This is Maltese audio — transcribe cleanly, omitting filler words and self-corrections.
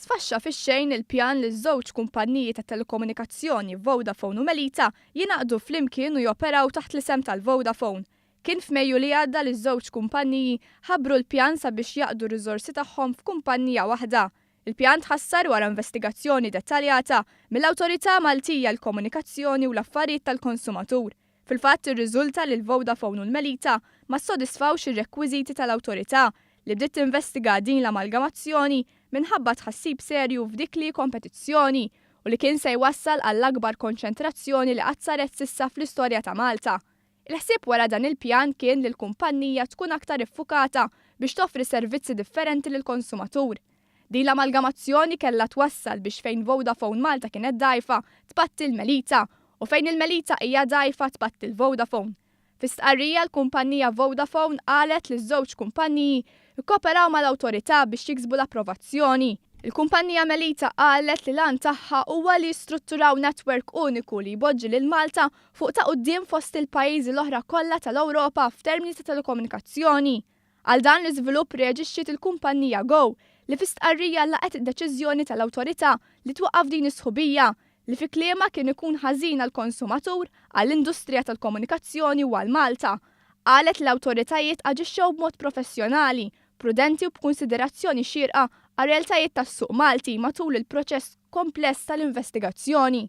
Sfaxxa fix-xejn il-pjan li ż-żewġ kumpanniji ta' telekomunikazzjoni Vodafone u Melita jingħaqdu flimkien u joperaw taħt l-isem tal-Vodafone. Kien f'Mejju li għadda li ż-żewġ kumpanniji ħabbru l-pjan sabiex jgħaqqdu r-riżorsi tagħhom f'kumpannija waħda. Il-pjan tħassar wara investigazzjoni dettaljata mill-Awtorità Maltija għall-Komunikazzjoni u l-Affarijiet tal-Konsumatur. Fil-fatt irriżulta li l-Vodafone u l-Melita ma ssodisfawx ir-rekwiżiti tal-Awtorità li bdiet tinvestiga din l-amalgamazzjoni minħabba tħassib serju f'dik li hi kompetizzjoni u li kien se jwassal għall-akbar konċentrazzjoni li qatt saret s'issa fl-istorja ta' Malta. Il-ħsieb wara dan il-pjan kien li l-kumpannija tkun aktar iffukata biex toffri servizzi differenti lill-konsumatur. Din l-amalgamazzjoni kellha twassal biex fejn Vodafone Malta kienet dgħajfa tpatti l-Melita u fejn il-Melita hija dgħajfa tpatti l-Vodafone. Fi stqarrija l-kumpannija Vodafone qalet li ż-żewġ kumpanniji kkoperaw mal-awtorità biex jiksbu l-approvazzjoni. Il-kumpannija Melita qalet li l-għan tagħha huwa li jistrutturaw network uniku li jpoġġi lil Malta fuq ta' quddiem fost il-pajjiżi l-oħra kollha tal-Ewropa f'termini ta' telekomunikazzjoni. Għal dan l-iżvilupp reaġixxiet il-kumpannija Go li fi stqarrija laqgħet id-deċiżjoni tal-awtorità li twaqqaf din is-sħubija, li fi kliemha kien ikun ħażin għall-konsumatur, għall-industrija tal-komunikazzjoni u għal Malta. Qalet li l-awtoritajiet aġixxew b'mod professjonali, prudenti u b'kunsiderazzjoni xierqa għar-realtajiet tas-suq Malti matul il-proċess kompless tal-investigazzjoni.